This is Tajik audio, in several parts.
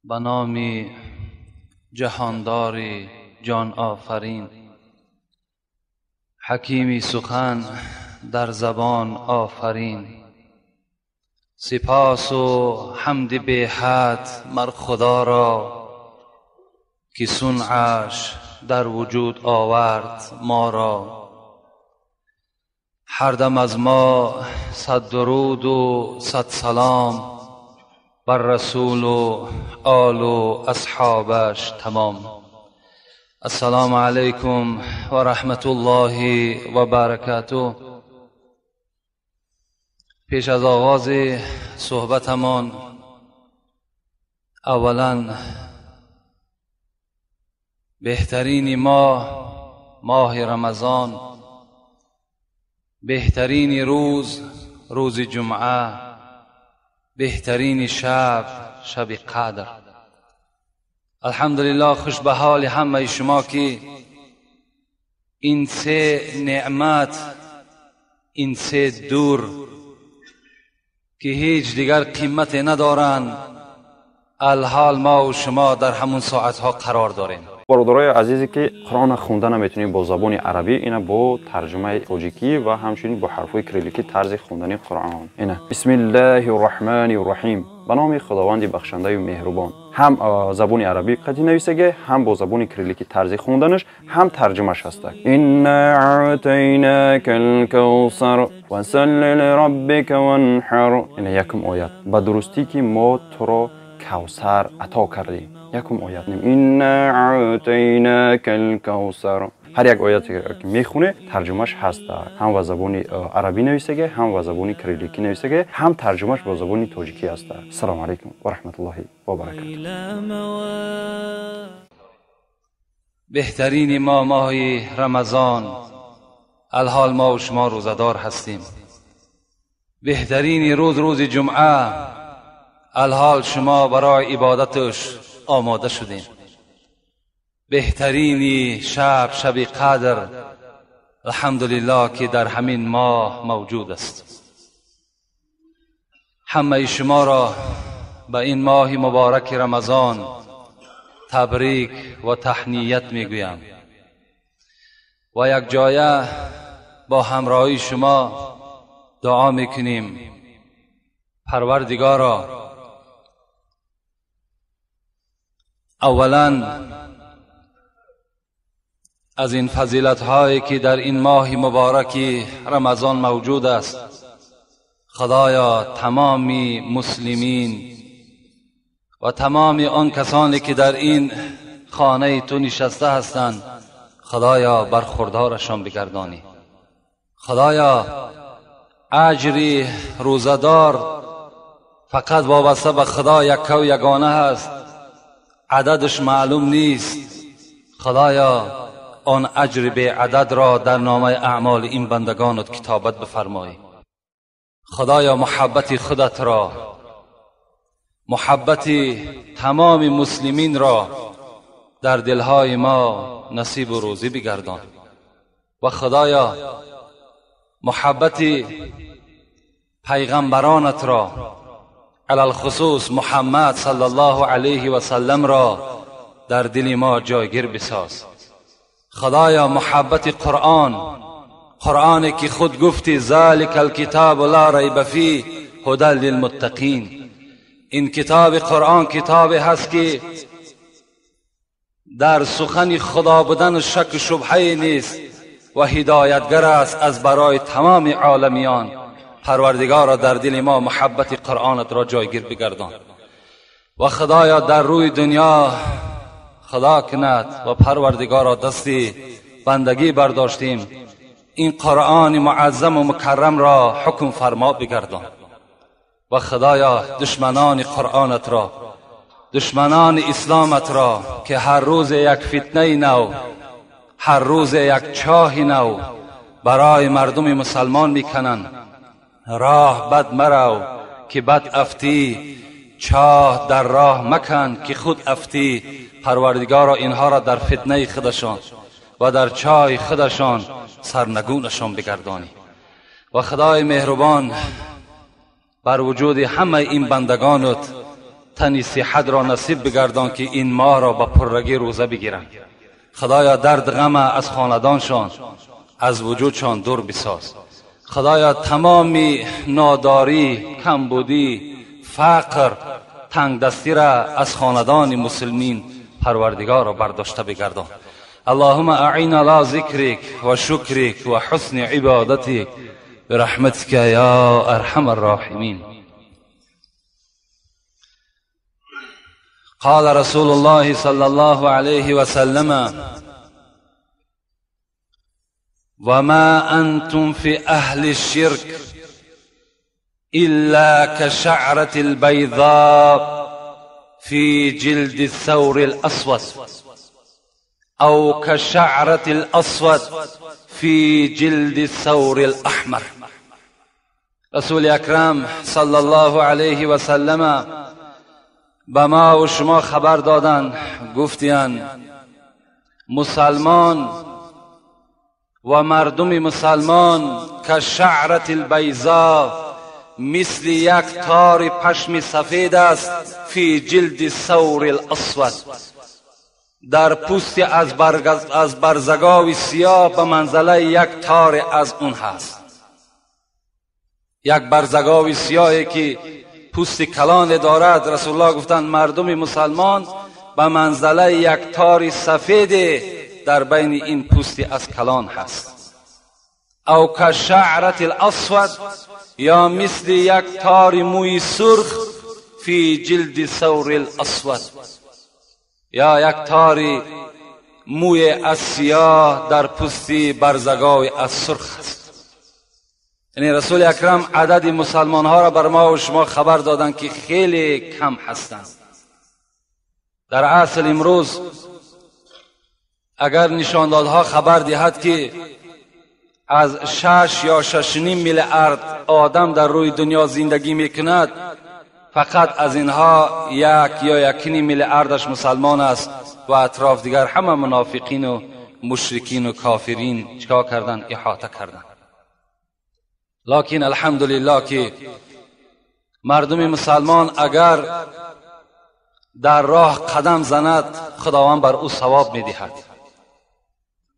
Ба номи ҷаҳондори ҷонофарин, ҳакими сухан дар забон офарин, сипосу ҳамди беҳад мар Худо ро, ки сунъаш дар вуҷуд овард моро. Ҳар дам аз мо сад дуруду сад салом бар расулу олу асҳобаш тамом. Ассалому алайкум ва раҳматуллоҳи ва баракатуҳ. Пеш аз оғози суҳбатамон аввалан беҳтарини моҳ, моҳи Рамазон, беҳтарини рӯз, рӯзи ҷумъа, беҳтарини шаб, шаби қадр. Алҳамдулиллоҳ, хуш ба ҳоли ҳамаи шумо ки ин се неъмат, ин се дур ки ҳеҷ дигар қимате надоранд, алҳол мо ва шумо дар ҳамон соатҳо қарор дорем. Бародарои азизе, ки Қуръонро хонда наметавонем бо забони арабӣ, ина бо тарҷумаи тоҷикӣ ва ҳамчунин бо ҳарфҳои кирилликӣ тарзи хондани Қуръон. Ина: Бисмиллаҳи рраҳмани рраҳим, ба номи Худованди бахшандаю меҳрубон. Ҳам забони арабӣ қатӣ нависаге, ҳам бо забони кирилликӣ тарзи хонданаш, ҳам тарҷумаш ҳаста. Инна аътайнака лкавсар фасалли лираббика ванҳар. Ина якум оят: ба дурустӣ ки мо туро Кавсар ато кардем. Якум оят: инна аътайнака лкавсар. Ҳар як ояте ки мехоне, тарҷумаш ҳаста. Ҳам ба забони арабӣ нависаге, ҳам ба забони кирилликӣ нависаге, ҳам тарҷумаш бо забони тоҷикӣ ҳаста. Ассалому алайкум ва раҳматуллоҳи ва баракатуҳ. Беҳтарини мо, моҳи Рамазон, алҳол мо ва шумо рӯзадор ҳастем. Беҳтарини рӯз, рӯзи ҷумъа, алҳол шумо барои ибодаташ омода шудем. Беҳтарини шаб, шаби қадр, алҳамдулиллоҳ ки дар ҳамин моҳ мавҷуд аст. Ҳамаи шуморо ба ин моҳи мубораки Рамазон табрик ва таҳният мегӯям ва якҷоя бо ҳамроҳии шумо дуо мекунем: Парвардигоро, аввалан аз ин фазилатҳое ки дар ин моҳи мубораки Рамазон мавҷуд аст, Худоё, тамоми муслимин ва тамоми он касоне ки дар ин хонаи ту нишаста ҳастанд, Худоё, бархурдорашон бигардонӣ. Худоё, аҷри рӯзадор фақат вобаста ба Худо яккаву ягона ҳаст, ададаш маълум нест. Худоё, он аҷри беададро дар номаи аъмоли ин бандагонат китобат бифармоӣ. Худоё, муҳаббати худатро, муҳаббати тамоми муслиминро дар дилҳои мо насибу рӯзӣ бигардон ва Худоё, муҳаббати пайғамбаронатро, алалхусус Муҳаммад саллаллоҳу алайҳи васалламро дар дили мо ҷойгир бисоз. Худоё, муҳаббати Қуръон, Қуръоне ки худ гуфти: залика алкитобу ла райба фиҳ ҳудан лилмуттақин. Ин китоби Қуръон китобе ҳаст ки дар сухани Худо будан шаку шубҳае нест ва ҳидоятгар аст аз барои тамоми оламиён. Парвардигоро, дар дили мо муҳаббати Қуръонатро ҷойгир бигардон ва Худоё, дар рӯи дунё Худо кунад ва Парвардигоро дасти бандагӣ бардоштем, ин Қуръони муаззаму мукаррамро ҳукм фармо бигардон ва Худоё, душманони Қуръонатро, душманони исломатро ки ҳар рӯз як фитнаи нав, ҳар рӯз як чоҳи нав барои мардуми мусалмон мекунанд, роҳ бад марав ки бад афтӣ, чоҳ дар роҳ макан ки худ афтӣ. Парвардигоро, инҳоро дар фитнаи худашон ва дар чоҳи худашон сарнагунашон бигардонӣ ва Худои меҳрубон, бар вуҷуди ҳамаи ин бандагонат تنی صحت را نصیب بگردان که این ماه را با پرگی روزه بگیرند. خدایا درد غم از خاندانشان، از وجودشان دور بساز. خدایا تمامی ناداری، کمبودی، فقر، تنگ دستی را از خاندان مسلمین پروردگار را برداشته بگردان. اللهم اعنا على ذکرک و شکرک و حسن عبادتک برحمتک یا ارحم الراحمین. قال رسول الله صلى الله عليه وسلم: وما أنتم في أهل الشرك إلا كشعرة البيضاء في جلد الثور الأسود أو كشعرة الأسود في جلد الثور الأحمر. رسول اکرم صلی الله علیه و سلم به ما و شما خبر دادن، گفتین مسلمان و مردم مسلمان که شعرت البیضا، مثل یک تار پشم سفید است، فی جلد ثور الاسود، در پوست از برزگاو سیاه به منزله یک تار از اون هست. یک برزگاو سیاهی که پوست کلان دارد، رسول الله گفتند مردم مسلمان به منزله یک تار سفید در بین این پوست از کلان هست. او که شعرت الاسود، یا مثل یک تار موی سرخ، فی جلد ثور الاسود، یا یک تار موی از سیاه در پوست برزگاو از سرخ است. یعنی رسول اکرم عدد مسلمان ها را بر ما و شما خبر دادند که خیلی کم هستند. در اصل امروز اگر نشاندادها خبر دهد که از 6 یا 6.5 میلیارد آدم در روی دنیا زندگی میکند، فقط از اینها 1 یا 1.5 میلیاردش مسلمان است و اطراف دیگر همه منافقین و مشرکین و کافرین چیکار کردن؟ احاطه کردن. لکن الحمدلله که مردم مسلمان اگر در راه قدم زند، خداوند بر او ثواب میدهد.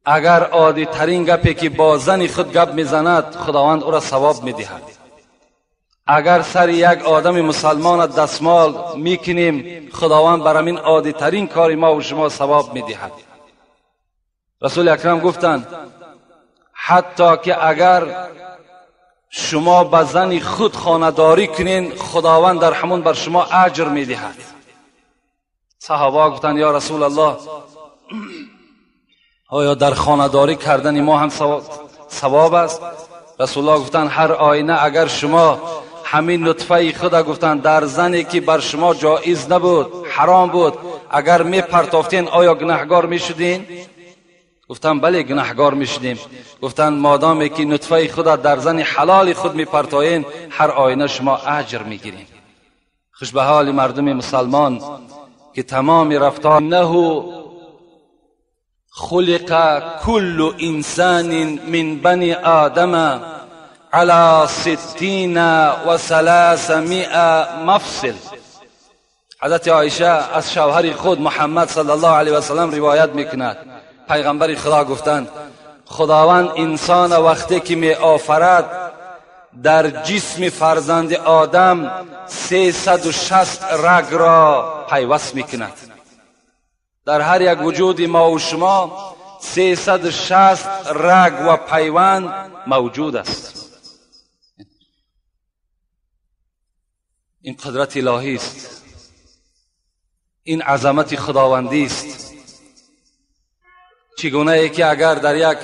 اگر عادی ترین گپی که با زن خود گپ میزند، خداوند او را ثواب میدهد. اگر سر یک آدم مسلمان دستمال میکنیم، خداوند بر همین عادی ترین کار ما و شما ثواب میدهد. رسول اکرم گفتند حتی که اگر شما به زن خود خانه‌داری کنین، خداوند در همون بر شما اجر میدهد. صحابه گفتند یا رسول الله، آیا در خانه‌داری کردن ما هم ثواب است؟ رسول الله گفتند هر آینه اگر شما همین نطفه خود گفتند در زنی که بر شما جایز نبود، حرام بود، اگر می پرتافتین آیا گناهگار می شدین؟ گفتن بله گناهگار می شدیم. گفتن مادامی که نطفه خود در زن حلال خود می پرتاین، هر آینه شما اجر می گیرین. خوش به حال مردم مسلمان که تمام رفتار نه خلق كل انسان من بني آدم على 360 مفصل. حضرت عایشه از شوهر خود محمد صلی الله علیه و سلم روایت میکند، پیغمبر خدا گفتند خداوند انسان وقتی که می آفرد در جسم فرزند آدم 360 رگ را پیوست میکند. در هر یک وجود ما و شما 360 رگ و پیوند موجود است. این قدرت الهی است، این عظمت خداوندی است. چگونه ای که اگر در یک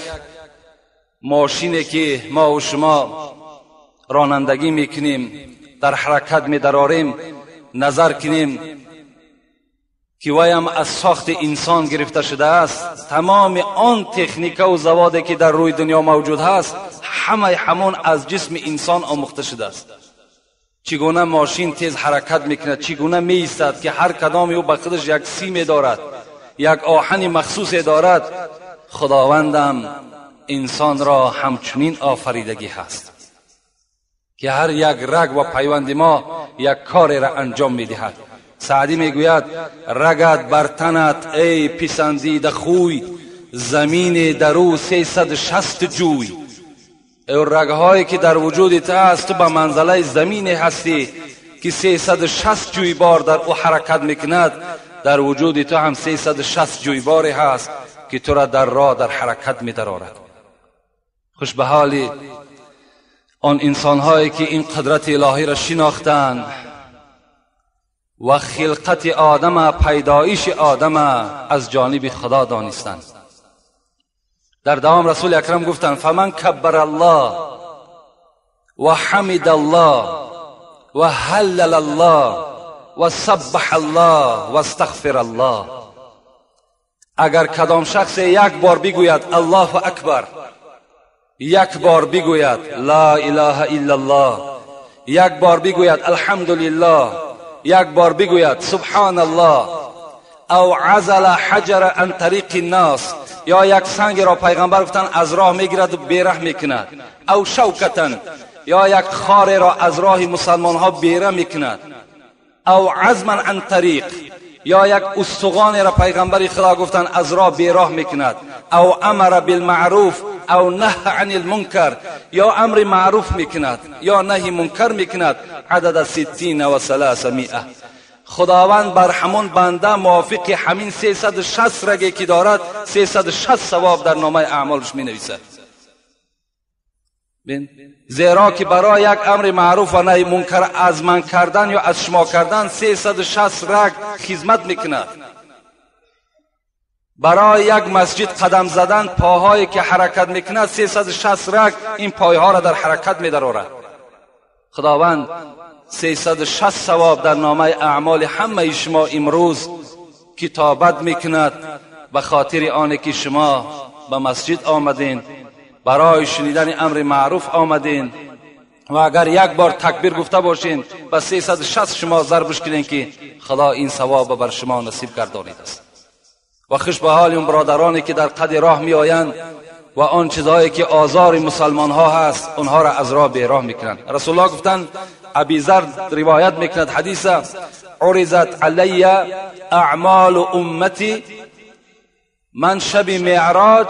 ماشینی که ما و شما رانندگی میکنیم، در حرکت میدراریم، نظر کنیم که وایم از ساخت انسان گرفته شده است، تمام آن تکنیک و زوادی که در روی دنیا موجود هست، همه همون از جسم انسان آموخته شده است. چگونه ماشین تیز حرکت میکند، چگونه میایستد که هر کدام او به خودش یک سیم دارد، یک آهن مخصوص دارد. خداوندم انسان را همچنین آفریدگی هست که هر یک رگ و پیوند ما یک کار را انجام میدهد. سعدی میگوید رگت بر تنت ای پسندیده خوی، زمین درو 360 جوی. ای رگهایی که در وجود تو است، تو به منزله زمین هستی که 360 جویبار در او حرکت میکند. در وجود تو هم 360 جویباری هست که تو را در راه در حرکت میدرارد. خوش به حال آن انسانهایی که این قدرت الهی را شناختند و خلقت آدم، پیدایش آدم از جانب خدا دانستند. در دوام رسول اکرم گفتند فمن کبر الله و حمد الله و هلل الله و سبح الله و استغفر الله. اگر کدام شخص یک بار بگوید الله اکبر، یک بار بگوید لا اله الا الله، یک بار بگوید الحمدلله، یک بار بگوید سبحان الله، او عزل حجر عن طریق الناس، یا یک سنگ را پیغمبر گفتن از راه میگیرد و بیره میکند، او شوکتن، یا یک خار را از راه مسلمان ها بیره میکند، او عزما عن طریق، یا یک استخوان را پیغمبر خدا گفتن از راه بیراه میکند، او امر بالمعروف او نهی عن المنکر، یا امر معروف میکند یا نهی منکر میکند، عدد 60 و 300. خداوند بر همون بنده موافق همین 360 رگه که دارد 360 ثواب در نامه اعمالش می نویسد. زیرا که برای یک امر معروف و نهی منکر از من کردن یا از شما کردن 360 رگ خدمت میکند. برای یک مسجد قدم زدن پاهایی که حرکت میکند 360 رگ این پایها را در حرکت میدرارد. خداوند 360 ثواب در نامه اعمال همه شما امروز کتابت میکند به خاطر آن که شما به مسجد آمدین، برای شنیدن امر معروف آمدین، و اگر یک بار تکبیر گفته باشین به 360 شما ضربش کنین که خدا این ثواب بر شما نصیب گردانید است. و خوش به حال اون برادرانی که در قد راه می آیند و آن چیزهایی که آزار مسلمان ها هست اونها را از راه بیراه میکنند. رسول الله گفتند، ابی ذر روایت میکند حدیث، عرضت علی اعمال امتی، من شب معراج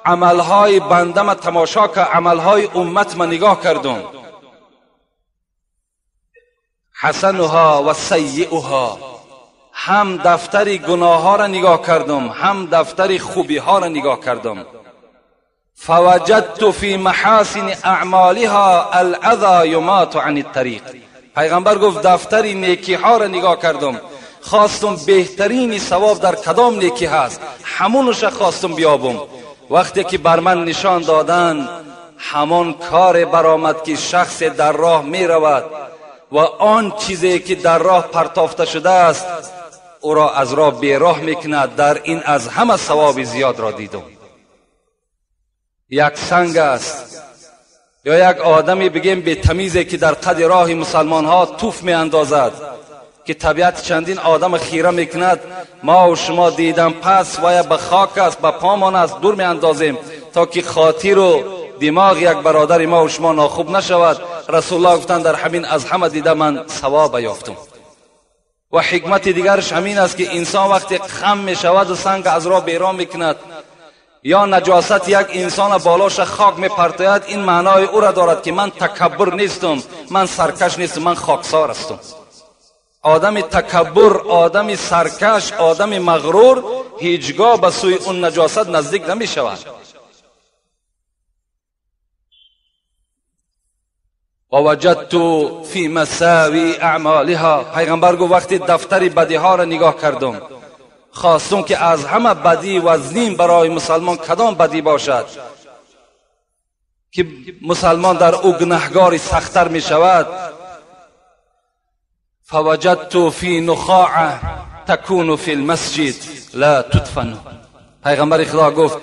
عملهای بنده تماشا که عملهای امت من نگاه کردم، حسنها و سیئها، هم دفتر گناه ها را نگاه کردم هم دفتر خوبی ها را نگاه کردم. فوجدت فی محاسن اعمالها الاذى یمات عن الطریق. پیغمبر گفت دفتر نیکی ها را نگاه کردم، خواستم بهترین ثواب در کدام نیکی هست همونش خواستم بیابم. وقتی که بر من نشان دادن همان کار برآمد که شخص در راه می رود و آن چیزی که در راه پرتافته شده است او را از راه بیراه میکند، در این از همه ثواب زیاد را دیدم. یک سنگ است یا یک آدمی بگیم به تمیزی که در قد راه مسلمان ها توف می اندازد که طبیعت چندین آدم خیره میکند، ما و شما دیدم پس و یا به خاک است به پامان است دور می اندازیم تا که خاطر و دماغ یک برادر ما و شما ناخوب نشود. رسول الله گفتند در همین از همه دیده من ثواب یافتم. و حکمت دیگرش همین است که انسان وقتی خم می شود و سنگ از راه بیرون میکند یا نجاست یک انسان بالاش خاک می پرتاید، این معنای او را دارد که من تکبر نیستم، من سرکش نیستم، من خاکسار هستم. آدم تکبر، آدم سرکش، آدم مغرور هیچگاه به سوی اون نجاست نزدیک نمی شود. و وجدت فی مساوی اعمالها. پیغمبر گفت وقتی دفتر بدی ها را نگاه کردم خواستم که از همه بدی وزنین برای مسلمان کدام بدی باشد که مسلمان در او گناهگاری سختتر می شود. فوجدت فی نخاعه تکون فی المسجد لا تدفن. پیغمبر خدا گفت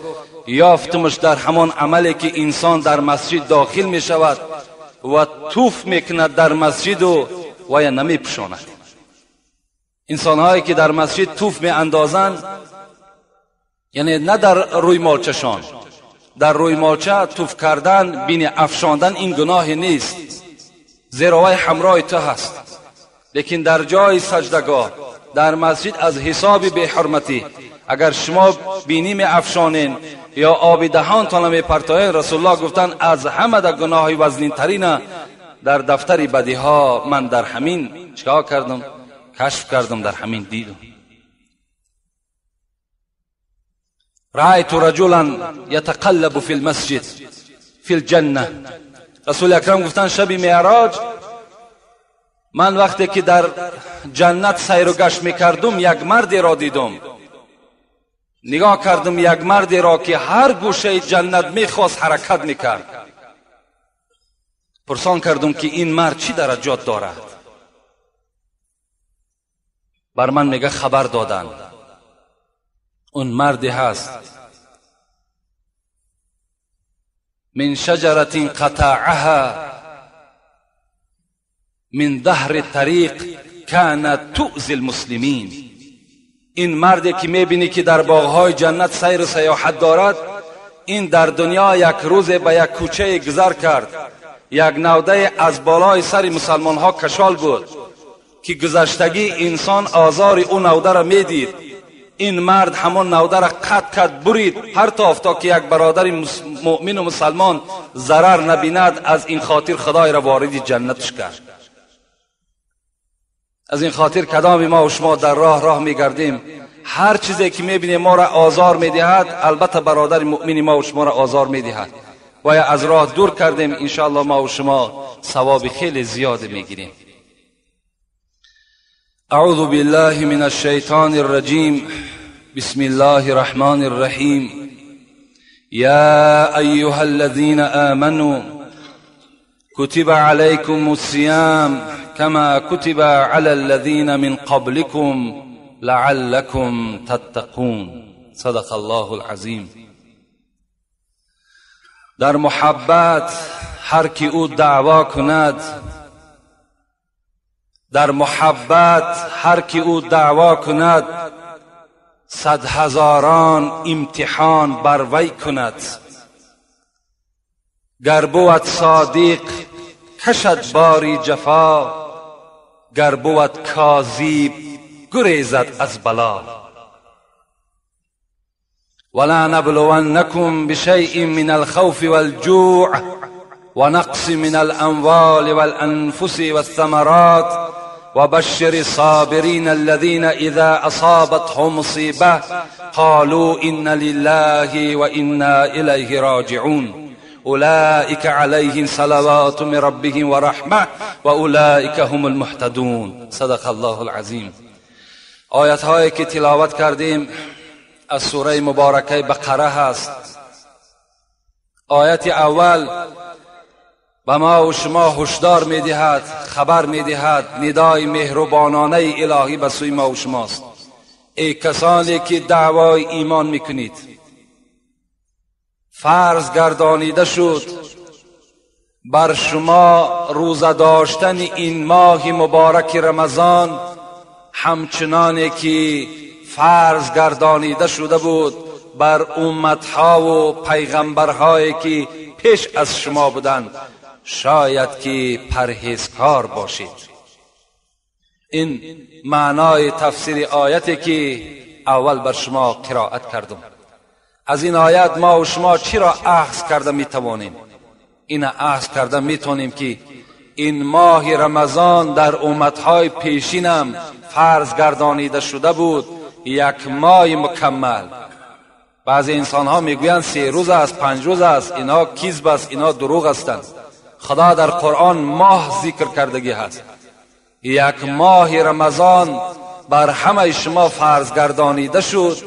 یافتمش در همان عملی که انسان در مسجد داخل می شود و توف میکند در مسجد و یا نمی پوشاند. انسانهایی که در مسجد توف می اندازند، یعنی نه در روی مالچشان، در روی مالچه توف کردن، بین افشاندن این گناه نیست، زیرا وی همراه تو هست. лекин дар ҷои саҷдагоҳ, дар масҷид аз ҳисоби беҳурматӣ агар шумо бинӣ меафшонен ё оби даҳонтона мепартоен, расулуллоҳ гуфтанд аз ҳама да гуноҳи вазнинтарина дар дафтари бадиҳо ман дар ҳамин чикор кардам? кашф кардам, дар ҳамин дидам. رأيت رجلا يتقلب في المسجد في الجنة. رسول اکرم گفتن شب معراج من وقتی که در جنت سیر و گشت میکردم یک مردی را دیدم. نگاه کردم یک مردی را که هر گوشه جنت میخواست حرکت میکرد. پرسان کردم که این مرد چی درجات دارد؟ بر من میگه خبر دادن اون مردی هست من شجرة قطعها من ظهر الطریق كانت تؤذی المسلمین. این مردی که میبینی که در باغهای جنت سیر و سیاحت دارد، این در دنیا یک روز به یک کوچه گذر کرد، یک نوده از بالای سر مسلمان ها کشال بود که گذشتگی انسان آزار او نوده را میدید. این مرد همون نوده را قطع کرد، برید، پرتافت تا که یک برادر مؤمن و مسلمان ضرر نبیند. از این خاطر خدای را وارد جنتش کرد. از این خاطر کدام ما و شما در راه میگردیم، هر چیزی که میبینیم ما را آزار میدهد، البته برادر مؤمن ما و شما را آزار میدهد و از راه دور کردیم، انشاءالله ما و شما ثواب خیلی زیاد میگیریم. اعوذ بالله من الشیطان الرجیم. بسم الله الرحمن الرحیم. یا ایها الذین آمنوا كتب عليكم الصيام كما كتب على الذين من قبلكم لعلكم تتقون. صدق الله العظیم. در محبت هر کی او دعوا کند، در محبت هر کی او دعوا کند، صد هزاران امتحان بر وی کند. گر بود صادق کشد باری جفا، گر بود کاذب گریزد از بلا. ولا نبلونکم بشیء من الخوف والجوع ونقص من الاموال والانفس والثمرات وبشر الصابرين الذين اذا اصابتهم مصیبه قالوا انا لله وانا الیه راجعون اولئک علیهم صلوات من ربهم ورحمه واولئک هم المهتدون. صدق الله العظیم. آیت هایی که تلاوت کردیم از سوره مبارکه بقره هست. آیت اول به ما و شما هشدار میدهد، خبر میدهد، ندای مهربانانه الهی به سوی ما و شماست. ای کسانی که دعوای ایمان میکنید، فرض گردانیده شد بر شما روزه داشتن این ماه مبارک رمضان، همچنانه که فرض گردانیده شده بود بر امتها و پیغمبرهایی که پیش از شما بودند، شاید که پرهیزکار باشید. این معنای تفسیر آیتی که اول بر شما قرائت کردم. از این آیت ما و شما چی را اخذ کرده میتوانیم؟ این اخذ کرده میتوانیم که این ماه رمضان در امتهای پیشینم فرض گردانیده شده بود، یک ماه مکمل. بعضی انسان ها میگویند 3 روز است، 5 روز است، اینها کذب است، اینها دروغ هستند. خدا در قرآن ماه ذکر کردگی هست. یک ماه رمضان بر همه شما فرض گردانیده شد.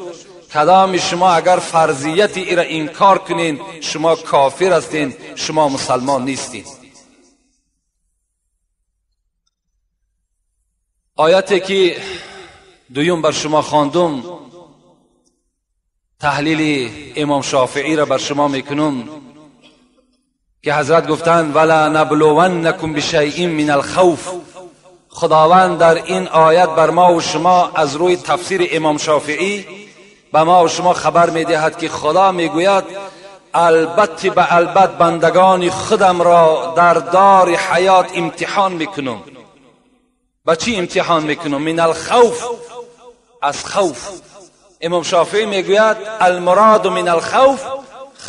کدام شما اگر فرضیت ای را انکار کنین، شما کافر هستین، شما مسلمان نیستین. آیتی که دویم بر شما خواندم، تحلیل امام شافعی را بر شما میکنم که حضرت گفتند ولا نبلونکم بشیء من الخوف. خداوند در این آیت بر ما و شما از روی تفسیر امام شافعی به ما و شما خبر میدهد که خدا میگوید البته به البته بندگان خودم را در دار حیات امتحان میکنم. با چی امتحان میکنم؟ من الخوف، از خوف. امام شافعی میگوید المراد من الخوف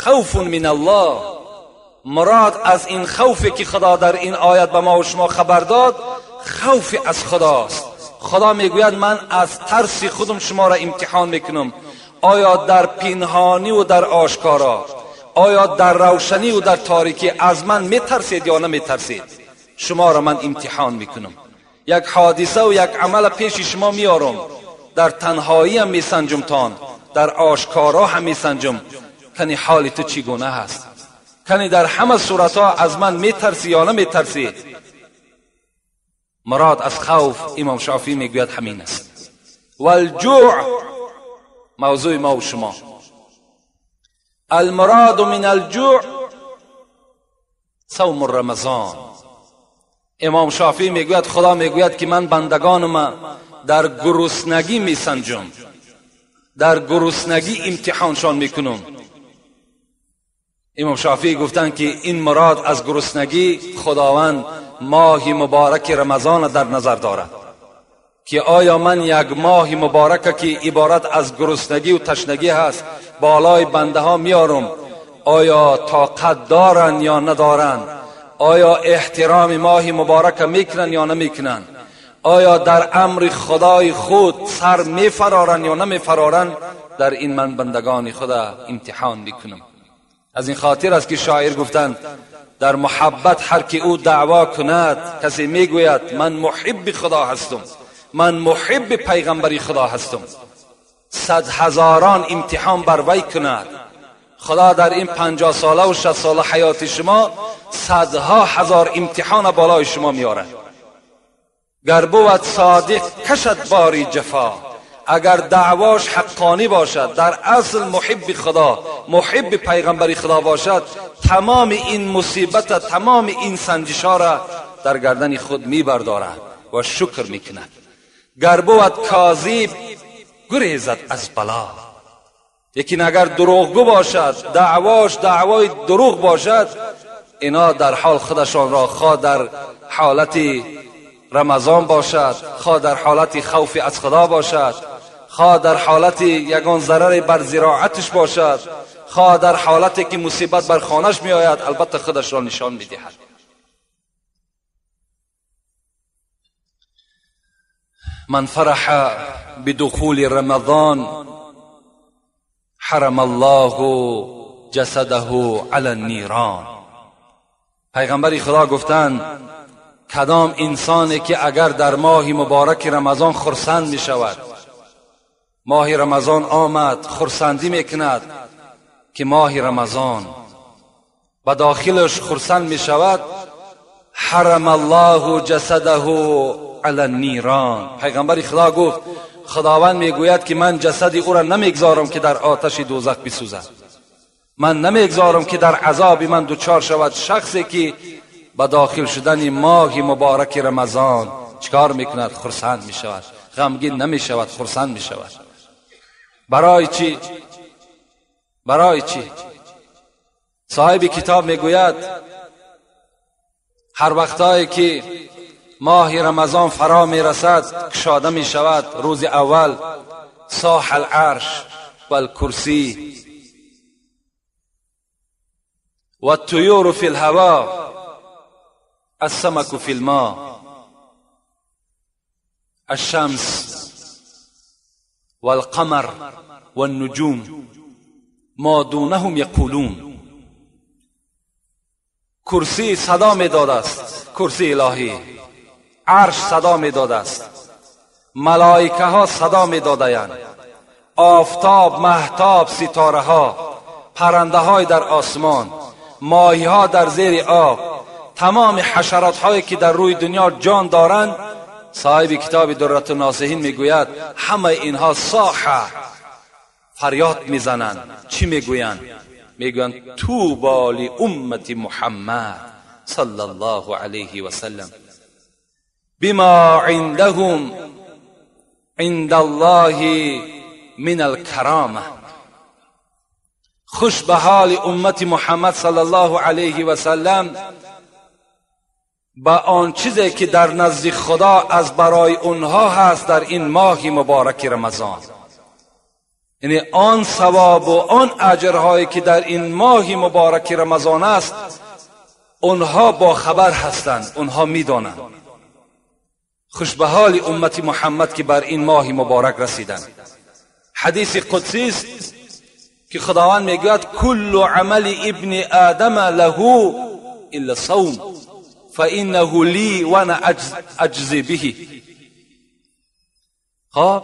خوف من الله. مراد از این خوفی که خدا در این آیت به ما و شما خبر داد، خوف از خداست. خدا میگوید من از ترس خودم شما را امتحان میکنم، آیا در پنهانی و در آشکارا، آیا در روشنی و در تاریکی از من میترسید یا نمیترسید؟ شما را من امتحان میکنم. یک حادثه و یک عمل پیش شما میارم، در تنهایی هم میسنجم تان، در آشکارا هم میسنجم، کنی حال تو چگونه هست، کنی در همه صورتها از من میترسی یا نمیترسی. مراد از خوف امام شافعی میگوید همین است. والجوع، موضوع ما و شما. المراد من الجوع صوم رمضان. امام شافعی میگوید خدا میگوید که من بندگانم در گرسنگی میسنجم، در گرسنگی امتحانشان میکنم. امام شافعی گفتند که این مراد از گرسنگی خداوند ماه مبارک رمضان در نظر دارد، که آیا من یک ماه مبارک که عبارت از گرسنگی و تشنگی هست بالای بنده ها میارم، آیا طاقت دارن یا ندارن؟ آیا احترام ماه مبارک میکنن یا نمیکنن؟ آیا در امر خدای خود سر میفرارن یا نمیفرارن؟ در این من بندگان خدا امتحان میکنم. از این خاطر است که شاعر گفتند در محبت هر که او دعوا کند، کسی میگوید من محب خدا هستم، من محب پیغمبری خدا هستم، 100,000 امتحان بر وی کند. خدا در این 50 ساله و 60 ساله حیات شما 100,000 امتحان بالای شما میارد. گر بود صادق کشد باری جفا، اگر دعواش حقانی باشد، در اصل محب خدا، محب پیغمبری خدا باشد، تمام این مصیبت، تمام این سنجشا را در گردن خود میبردارد و شکر میکند. گر بود کاذب گریزد از بلا، یکی اگر دروغگو باشد، دعواش دعوای دروغ باشد، اینا در حال خودشان را خواه در حالت رمضان باشد، خواه در حالت خوف از خدا باشد، خواه در حالت یگان ضرر بر زراعتش باشد، خواه در حالتی که مصیبت بر خانهش می آید، البته خودش را نشان می دهد. من فرح بدخول رمضان حرم الله جسده علی النیران. پیغمبر خدا گفتند کدام انسانی که اگر در ماه مبارک رمضان خرسند می شود، ماه رمضان آمد خرسندی می کند که ماه رمضان و داخلش خرسند می شود، حرم الله جسده علی النیران. پیغمبر خدا گفت خداوند میگوید که من جسد او را نمیگذارم که در آتش دوزخ بسوزد، من نمیگذارم که در عذاب من دچار شود. شخصی که با داخل شدن ماه مبارک رمضان چکار میکند؟ خرسند میشود، غمگین نمیشود، خرسند میشود. برای چی؟ برای چی؟ صاحب کتاب میگوید هر وقتایی که ماه رمضان فرا میرسد کشاده میشود، روز اول صاح العرش والکرسی والطیور فی الهوا السمك في الماء الشمس والقمر والنجوم ما دونهم یقولون. کرسی صدا میداد است، کرسی الهی، عرش صدا میداد است، ملائکه ها صدا میدادند، آفتاب، مهتاب، ستاره ها، پرنده های در آسمان، ماهی ها در زیر آب، تمام حشرات هایی که در روی دنیا جان دارند. صاحب کتاب درة الناصحین میگوید همه اینها صاحه فریاد میزنند. چی میگویند؟ میگویند طوبی لامت محمد صلی الله علیه و سلم بما عندهم عند الله من الکرامه. خوش به حال امت محمد صلی الله علیه و سلم به آن چیزی که در نزد خدا از برای اونها هست در این ماه مبارک رمضان. یعنی آن ثواب و آن اجرهایی که در این ماه مبارک رمضان است، اونها با خبر هستند، اونها میدانند. خوش به حال امت محمد که بر این ماه مبارک رسیدند. حدیث قدسی است که خداوند میگوید کل عمل ابن آدم له الا صوم فانه لی وانا اجزی به. خب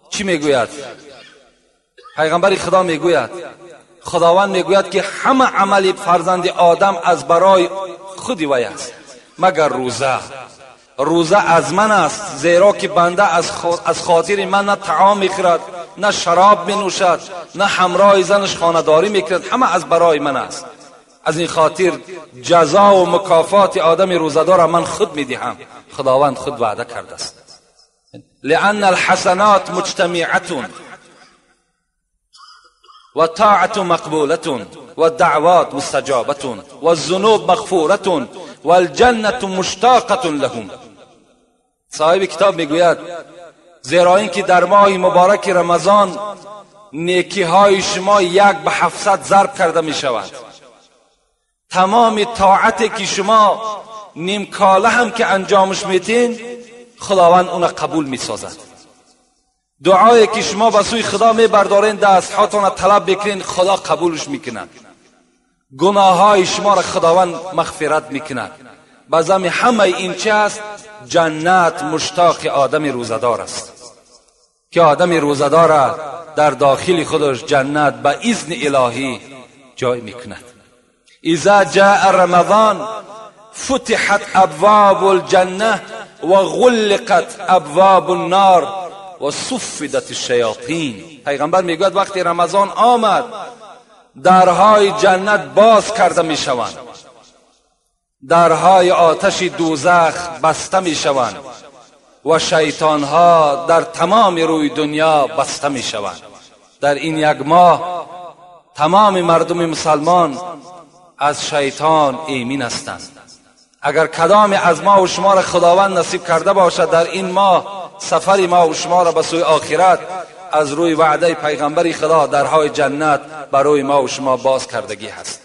چی میگوید؟ پیغمبر خدا میگوید، خداوند میگوید که همه عمل فرزند آدم از برای خودی وی است مگر روزه. روزه از من است، زیرا که بنده از خاطر من نه طعام میخورد، نه شراب مینوشد، نه همراه زنش خانه‌داری میکند، همه از برای من است. از این خاطر جزا و مکافات آدم روزه‌دار من خود میدهم. خداوند خود وعده کرده است. لأن الحسنات مجتمعة و طاعت مقبولة و دعوات مستجابة و الذنوب مغفورة و الجنة مشتاقة لهم. صاحب کتاب میگوید زیرا اینکه در ماه مبارک رمضان نیکی های شما 1 به 700 ضرب کرده می شود. تمام طاعتی که شما نیم کاله هم که انجامش میتین، خداوند اون قبول میسازد. دعایی که شما به سوی خدا میبردارین، دست هاتون طلب بکنین، خدا قبولش میکند. گناه های شما را خداوند مغفرت میکند. بازم همه این چه است؟ جنت مشتاق آدم روزدار است که آدم روزدار در داخل خودش جنت به اذن الهی جای میکند. اذا جاء رمضان فتحت ابواب الجنه و غلقت ابواب النار و صفدت الشیاطین. پیغمبر میگوید وقتی رمضان آمد، درهای جنت باز کرده میشوند، درهای آتش دوزخ بسته میشوند و شیطانها در تمام روی دنیا بسته میشوند. در این یک ماه تمام مردم مسلمان از شیطان ایمین هستند. اگر کدام از ما و شما را خداوند نصیب کرده باشد در این ماه سفر ما و شما را به سوی آخرت، از روی وعده پیغمبر خدا درهای جنت برای ما و شما باز کردگی هست.